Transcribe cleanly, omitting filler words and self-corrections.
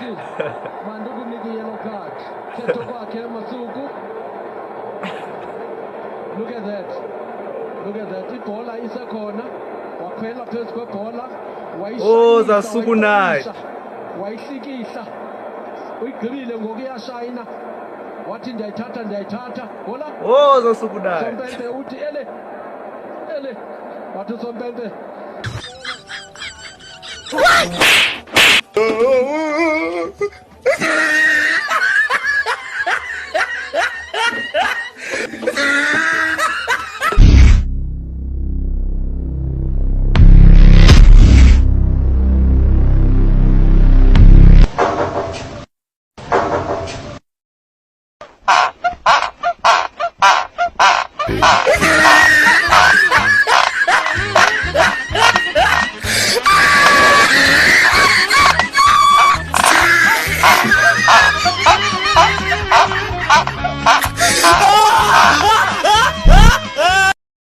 Uthi mandikunike i-yellow card. Thetho kwakhe Masuku. Look at that. Look at that. Ibhola isekhona. Wakhwela phezu kwebhola. Oh, Zasuku night. Wayihlikihla. Uyigqibile ngoku iyashayina. Wathi ndiyayithatha ndiyayithatha. Hola. Oh, Zasuku night. Sompempe uthi ele. Ele. Wathi sompempe.